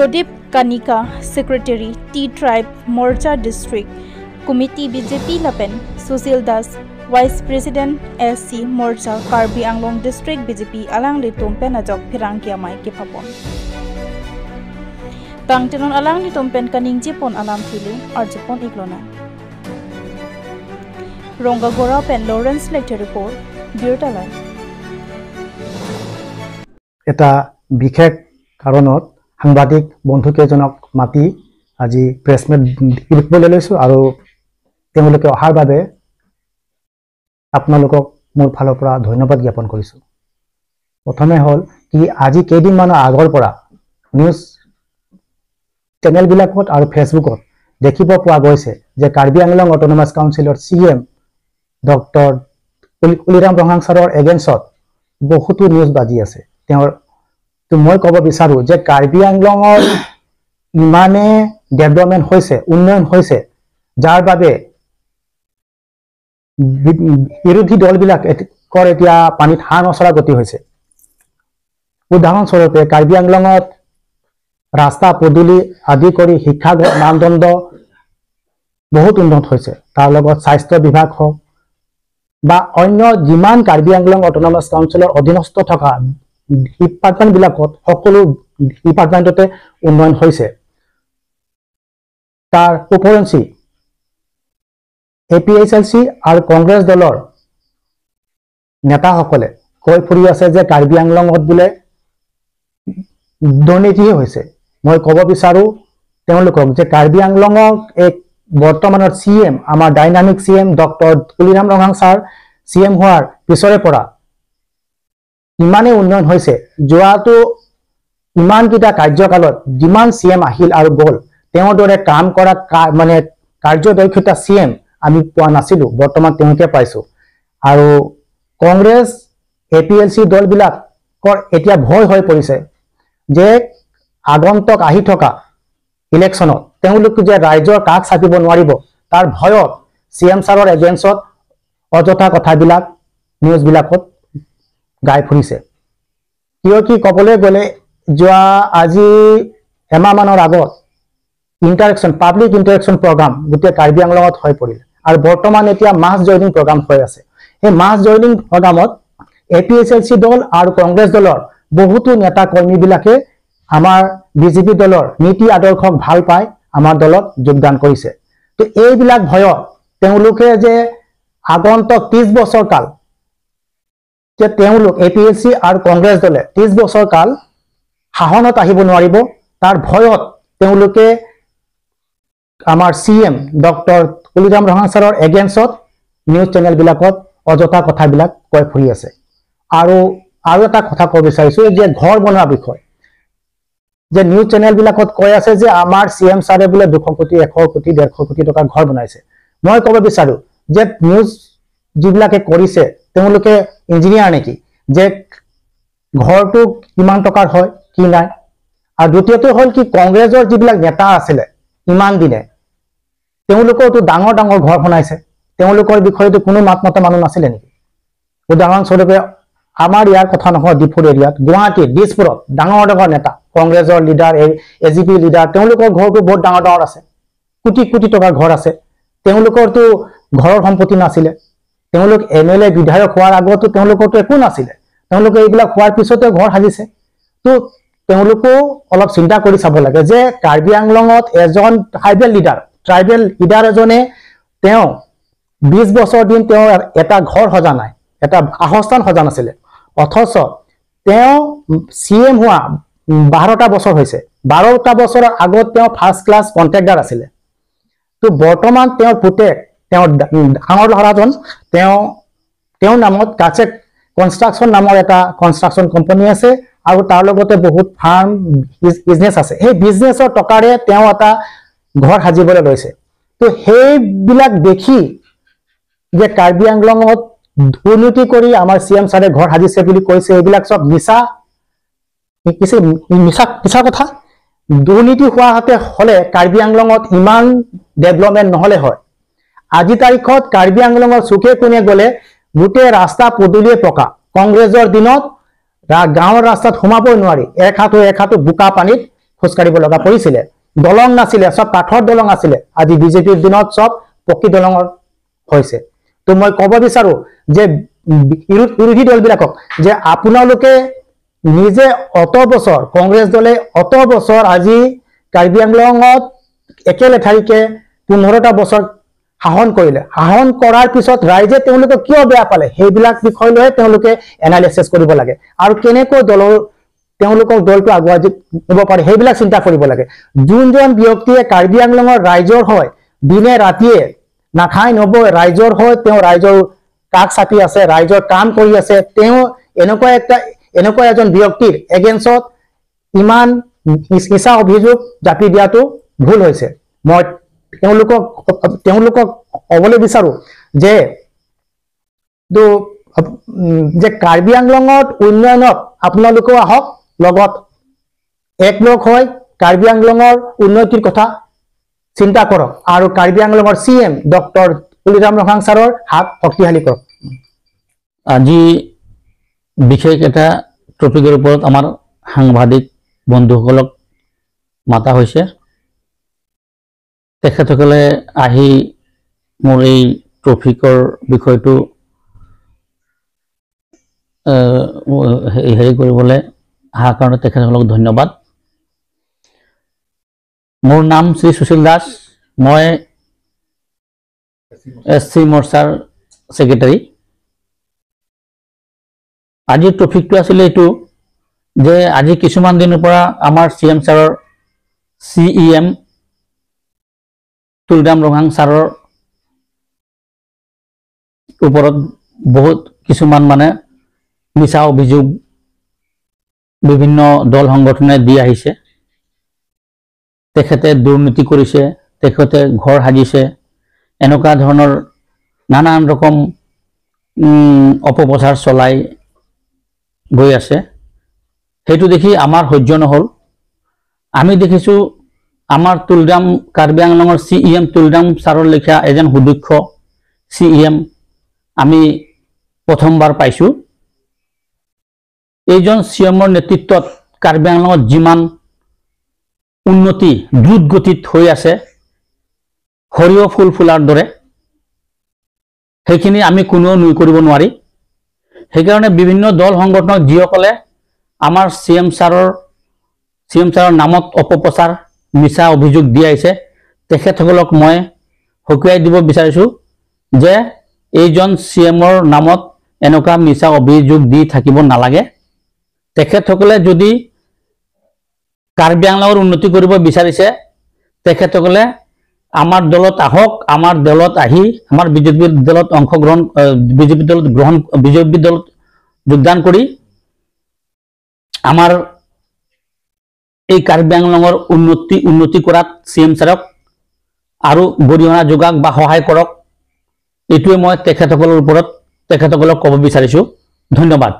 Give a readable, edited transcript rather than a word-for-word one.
Pradip Kanika secretary Tea Tribe Morcha district committee BJP lapen Sushil Das vice president SC Morcha Karbi Anglong district BJP alang litum pen ajok phirang kiamai kiphapon tangtenon alang litum pen kaning jipon alam phili arjipon iglona Rongagora pen Lawrence lecture report বিৰতালাই। এটা বিশেষ কাৰণত সাংবাদিক বন্ধুকেইজনক মাতি আজি press meat দিবলৈ লৈছোঁ আৰু তেওঁলোকে অহাৰ বাবে আপোনালোকক মোৰ ফালৰ পৰা ধন্যবাদ জ্ঞাপন কৰিছোঁ। প্ৰথমে হ'ল কি আজি কেইদিনমানৰ আগৰ পৰা নিউজ চেনেলবিলাকত আৰু ফেচবুকত দেখিব পোৱা গৈছে যে কাৰ্বি আংলং অট'নমাছ কাউন্সিলৰ C M doctor Tuliram Ronghang ছাৰৰ এগেইনষ্টত বহুতো নিউজ বাজি আছে। তেওঁৰ তো মই ক'ব বিচাৰোঁ যে কাৰ্বি আংলঙৰ ইমানে ডেভেলপমেণ্ট হৈছে, উন্নয়ন হৈছে, যাৰ বাবে বিৰোধী দলবিলাকৰ এতিয়া পানীত হাঁহ নচৰা গতি হৈছে। উদাহৰণস্বৰূপে কাৰ্বি আংলঙত ৰাস্তা পদূলি আদি কৰি শিক্ষাগত মানদণ্ড বহুত উন্নত হৈছে। তাৰ লগত স্বাস্থ্য বিভাগ হওক বা অন্য যিমান কাৰ্বি আংলং অট'নমাছ কাউন্সিলৰ অধীনস্থ থকা ডিপাৰ্টমেণ্টবিলাকত সকলো ডিপাৰ্টমেণ্টতে উন্নয়ন হৈছে। তাৰ উপৰঞ্চি APHLC আৰু কংগ্ৰেছ দলৰ নেতাসকলে কৈ ফুৰি আছে যে কাৰ্বি আংলঙত বোলে দুৰ্নীতিহে হৈছে। মই ক'ব বিচাৰোঁ তেওঁলোকক যে কাৰ্বি আংলঙক এক বৰ্তমানৰ চি এম, আমাৰ dynamic C M doctor Tuliram Ronghang sir C M হোৱাৰ পিছৰে পৰা ইমানেই উন্নয়ন হৈছে। যোৱাটো ইমানকেইটা কাৰ্যকালত যিমান চি এম আহিল আৰু গ'ল, তেওঁৰ দৰে কাম কৰা মানে কাৰ্যদক্ষতা চি এম আমি পোৱা নাছিলোঁ, বৰ্তমান তেওঁলোকে পাইছোঁ। আৰু কংগ্ৰেছ APLC দলবিলাকৰ এতিয়া ভয় হৈ পৰিছে যে আগন্তক আহি থকা ইলেকশ্যনত তেওঁলোক যে ৰাইজৰ কাষ চাপিব নোৱাৰিব, তাৰ ভয়ত চি এম ছাৰৰ এগেইনষ্টত অযথা কথাবিলাক নিউজবিলাকত গাই ফুৰিছে। কিয় কি ক'বলৈ গ'লে যোৱা আজি এমাহমানৰ আগত ইণ্টাৰেকশ্যন, পাব্লিক ইণ্টাৰেকশ্যন প্ৰগ্ৰাম গোটেই কাৰ্বি আংলঙত হৈ পৰিল আৰু বৰ্তমান এতিয়া মাছ জইনিং প্ৰগ্ৰাম হৈ আছে। সেই মাছ জইনিং প্ৰগ্ৰামত APHLC দল আৰু কংগ্ৰেছ দলৰ বহুতো নেতা কৰ্মীবিলাকে আমাৰ বিজেপি দলৰ নীতি আদৰ্শক ভাল পাই আমাৰ দলত যোগদান কৰিছে। তো এইবিলাক ভয়ত তেওঁলোকে যে আগন্তক 30 বছৰ কাল যে তেওঁলোক APLC আৰু কংগ্ৰেছ দলে 30 বছৰ কাল শাসনত আহিব নোৱাৰিব, তাৰ ভয়ত তেওঁলোকে আমাৰ C M doctor Tuliram Ronghang ছাৰৰ এগেইনষ্টত নিউজ চেনেলবিলাকত অযথা কথাবিলাক কৈ ফুৰি আছে। আৰু আৰু এটা কথা ক'ব বিচাৰিছোঁ যে ঘৰ বনোৱা বিষয় যে নিউজ চেনেলবিলাকত কৈ আছে যে আমাৰ চি এম ছাৰে বোলে 200 কোটি, 100 কোটি, 150 কোটি টকাৰ ঘৰ বনাইছে। মই ক'ব বিচাৰোঁ যে নিউজ যিবিলাকে কৰিছে তেওঁলোকে ইঞ্জিনিয়াৰ নেকি যে ঘৰটো কিমান টকাৰ হয় কি নাই। আৰু দ্বিতীয়টো হ'ল কি কংগ্ৰেছৰ যিবিলাক নেতা আছিলে ইমান দিনে তেওঁলোকেওতো ডাঙৰ ডাঙৰ ঘৰ বনাইছে, তেওঁলোকৰ বিষয়েতো কোনো মাত মতা মানুহ নাছিলে নেকি? উদাহৰণস্বৰূপে আমাৰ ইয়াৰ কথা নহয়, ডিফুৰ এৰিয়াত, গুৱাহাটীত, দিছপুৰত ডাঙৰ ডাঙৰ নেতা, কংগ্ৰেছৰ লিডাৰ, AGP leader, তেওঁলোকৰ ঘৰটো বহুত ডাঙৰ ডাঙৰ আছে, কোটি কোটি টকাৰ ঘৰ আছে। তেওঁলোকৰতো ঘৰৰ সম্পত্তি নাছিলে, তেওঁলোক MLA বিধায়ক হোৱাৰ আগতো তেওঁলোকৰতো একো নাছিলে, তেওঁলোকে এইবিলাক হোৱাৰ পিছতে ঘৰ সাজিছে। তো তেওঁলোকেও অলপ চিন্তা কৰি চাব লাগে যে কাৰ্বি আংলঙত এজন ট্ৰাইবেল লিডাৰ এজনে তেওঁ 20 বছৰ দিন তেওঁ এটা ঘৰ সজা নাই, এটা বাসস্থান সজা নাছিলে, অথচ তেওঁ চি এম হোৱা 12টা বছৰ হৈছে। 12টা বছৰৰ আগত তেওঁ ফাৰ্ষ্ট ক্লাছ কণ্ট্ৰেক্টাৰ আছিলে। তো বৰ্তমান তেওঁৰ পুতেক, তেওঁৰ ডাঙৰ ল'ৰাজন, তেওঁৰ নামত কাচেক কনষ্ট্ৰাকশ্যন নামৰ এটা কনষ্ট্ৰাকশ্যন কোম্পানী আছে আৰু তাৰ লগতে বহুত ফাৰ্ম বিজনেছ আছে। সেই বিজনেছৰ টকাৰে তেওঁ এটা ঘৰ সাজিবলৈ লৈছে। তো সেইবিলাক দেখি যে কাৰ্বি আংলঙত দুৰ্নীতি কৰি আমাৰ চি এম ছাৰে ঘৰ সাজিছে বুলি কৈছে, এইবিলাক চব মিছা মিছা কথা। দুৰ্নীতি হোৱাহাতে হ'লে কাৰ্বি আংলঙত ইমান ডেভেলপমেণ্ট নহ'লে হয়। আজি তাৰিখত কাৰ্বি আংলঙৰ চুকে কোণে গ'লে গোটেই ৰাস্তা পদূলিয়ে পকা। কংগ্ৰেছৰ দিনত গাঁৱৰ ৰাস্তাত সোমাবই নোৱাৰি, এক হাতো বোকা পানীত খোজকাঢ়িব লগা পৰিছিলে, দলং নাছিলে, চব কাঠৰ দলং আছিলে। আজি বিজেপিৰ দিনত চব পকী দলঙৰ হৈছে। তো মই ক'ব বিচাৰো যে বিৰোধী দলবিলাকক যে আপোনালোকে নিজে অত বছৰ কংগ্ৰেছ দলে অত বছৰ আজি কাৰ্বি আংলঙত একেলেঠাৰিকে 15টা বছৰ শাসন কৰিলে। শাসন কৰাৰ পিছত ৰাইজে তেওঁলোকে কিয় বেয়া পালে সেইবিলাক বিষয় লৈ তেওঁলোকে এনালাইচিছ কৰিব লাগে আৰু কেনেকৈ দলৰ তেওঁলোকক দলটো আগুৱাই নিব পাৰে সেইবিলাক চিন্তা কৰিব লাগে। যোনজন ব্যক্তিয়ে কাৰ্বি আংলঙৰ ৰাইজৰ হৈ দিনে ৰাতিয়ে নাখাই নবৈ ৰাইজৰ হৈ তেওঁ ৰাইজৰ কাষ চাপি আছে, ৰাইজৰ কাম কৰি আছে, তেওঁ এনেকুৱা এজন ব্যক্তিৰ এগেইনষ্টত ইমান মিছা অভিযোগ জাপি দিয়াটো ভুল হৈছে। মই তেওঁলোকক ক'বলৈ বিচাৰো যে কাৰ্বি আংলঙত উন্নয়নত আপোনালোকেও আহক, লগত একলগ হৈ কাৰ্বি আংলঙৰ উন্নতিৰ কথা চিন্তা কৰক আৰু কাৰ্বি আংলঙৰ C M doctor Tuliram Ronghang ছাৰৰ হাত শক্তিশালী কৰক। আজি বিশেষ এটা টপিকৰ ওপৰত আমাৰ সাংবাদিক বন্ধুসকলক মাতা হৈছে। তেখেতসকলে আহি মোৰ এই ট্ৰফিকৰ বিষয়টো হেৰি কৰিবলৈ অহাৰ কাৰণে তেখেতসকলক ধন্যবাদ। মোৰ নাম শ্ৰী সুশীল দাস, মই এছ চি মৰ্চাৰ ছেক্ৰেটাৰী। আজিৰ টপিকটো আছিলে এইটো যে আজি কিছুমান দিনৰ পৰা আমাৰ চি এম ছাৰৰ C E M Tuliram Ronghang ছাৰৰ ওপৰত বহুত কিছুমান মানে মিছা অভিযোগ বিভিন্ন দল সংগঠনে দি আহিছে। তেখেতে দুৰ্নীতি কৰিছে, তেখেতে ঘৰ সাজিছে, এনেকুৱা ধৰণৰ নানান ৰকম অপপ্ৰচাৰ চলাই গৈ আছে। সেইটো দেখি আমাৰ সহ্য নহ'ল। আমি দেখিছোঁ আমাৰ তুলিৰাম কাৰ্বি আংলঙৰ চি ই এম তুলিৰাম ছাৰৰ লেখীয়া এজন সুদক্ষ চি ই এম আমি প্ৰথমবাৰ পাইছোঁ। এইজন চি এমৰ নেতৃত্বত কাৰ্বি আংলঙত যিমান উন্নতি দ্ৰুত গতিত হৈ আছে, সৰিয়হ ফুল ফুলাৰ দৰে, সেইখিনি আমি কোনেও নুই কৰিব নোৱাৰি। সেইকাৰণে বিভিন্ন দল সংগঠনক যিসকলে আমাৰ চি এম ছাৰৰ নামত অপপ্ৰচাৰ মিছা অভিযোগ দি আহিছে, তেখেতসকলক মই সকীয়াই দিব বিচাৰিছোঁ যে এইজন চি এমৰ নামত এনেকুৱা মিছা অভিযোগ দি থাকিব নালাগে। তেখেতসকলে যদি কাৰ্বি আংলঙৰ উন্নতি কৰিব বিচাৰিছে, তেখেতসকলে আমাৰ দলত আহক, আমাৰ দলত আহি আমাৰ বিজেপি দলত অংশগ্ৰহণ, বিজেপি দলত গ্ৰহণ, বিজেপি দলত যোগদান কৰি আমাৰ এই কাৰ্বি আংলঙৰ উন্নতি কৰাত চি এম ছাৰক আৰু গৰিহণা যোগাক বা সহায় কৰক। এইটোৱে মই তেখেতসকলৰ ওপৰত তেখেতসকলক ক'ব বিচাৰিছোঁ। ধন্যবাদ।